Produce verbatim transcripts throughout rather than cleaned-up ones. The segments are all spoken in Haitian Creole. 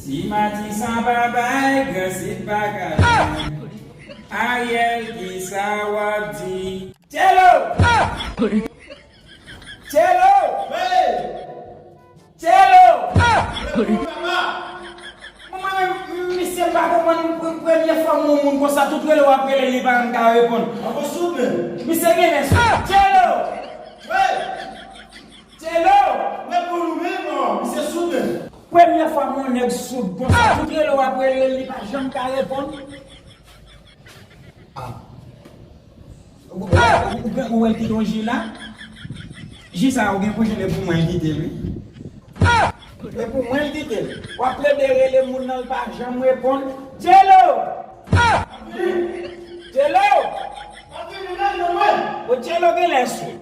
Si Matisan pa bay, Gransid pa ka jwenn. Ariel, kisa w ap di? Tchelo! Tchelo! Tchelo! Mwen menm, misye, m pa konprann, premye fwa m wè yon moun konsa, tout rele w ap rele, li pa menm ka reponn. Misye genlè sou. Tchelo! Tchelo! Premye fwa m wè yon nèg soud konsa, tout rele w ap rele, li pa janm ka reponn. Ah. Ou, ou, ou, ou wè l kite yon ji la? Ji sa a, ou gen pou jwenn, e pou mwen l kite l, wi. E pou mwen l kite l. W ap plede rele moun nan, l pa janm reponn. Tchelo! Tchelo! O Tchelo genlè sou.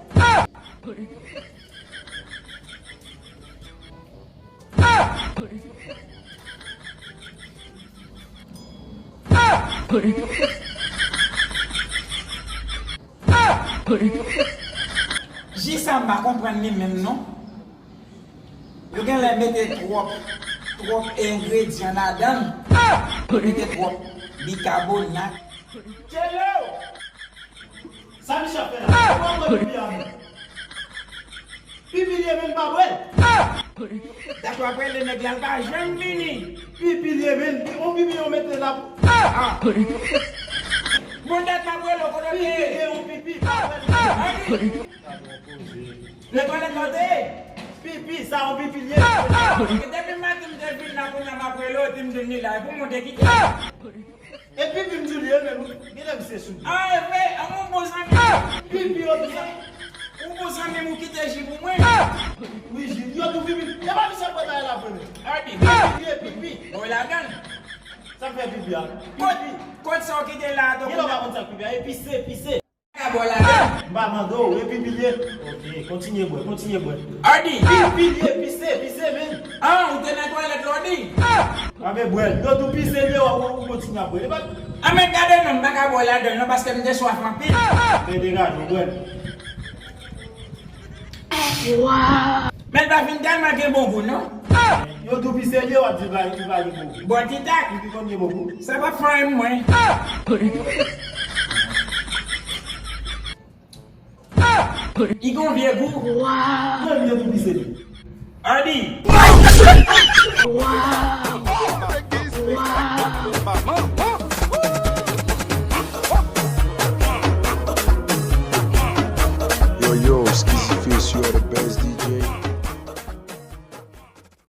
Ji sa m pa konprann li menm non. Yo genlè mete twòp, twòp engredyan ladan l. Yo mete twòp bikabonat. Tchelo! Sa misye ap fè la? Ou ap bwè pipi a menm? Pipi l ye menm, pa bwè l. Dat w ap rele nèg la, l pa janm vini. Pipi l ye menm. On pipi yo mete la. Ah. Bon, dat m ap rele w, kote w te ye? Pipi l ye, on pipi, pa bwè l. Ann. Nan twalèt la w te ye? Pipi, sa on pipi l ye. Depi maten m te vin la, kounye a m ap rele w, di m vin li la, epi w monte kite. E pipi m di w li ye menm, wi. Genlè misye sou. Ah, e vre, an, yon bon zanmi. Pipi yo di sa. Yon bon zanmi m, ou kite ji pou mwen. Wi, ji. Yo di w pipi. E pa misye k pral la vre menm. Ardi. Pipi l ye, pipi. Bon, ladan l. Sa k fè pipi a? Kot, kot sa w kite la, tonton? Genlè w pa konn sa k pipi a. E pise, pise. M pa mande w, e pipi l ye. Ok, kontinye bwè, kontinye bwè. Ardi! Pipi l ye, pise, pise, men. Ah, ou te nan twalèt la, Ardi? Anben bwè l. Yo di w pise l ye, w, w, w kontinye ap bwè. E pa... Anben gade non, m pa ka bwè ladan l non, paske m te swaf anpil. Men degaje w, bwè l. Wow! Men l pa fin tèlman gen bon gou non. Yo di w pise l ye, w ap di l pa, li pa gen bon gou. Bon, ti tak. Pipi konn gen bon gou. Sa p ap fè anyen pou mwen. Li gon vye gou. Wow! Mwen, yo di w pise l ye. Ardi. Wow!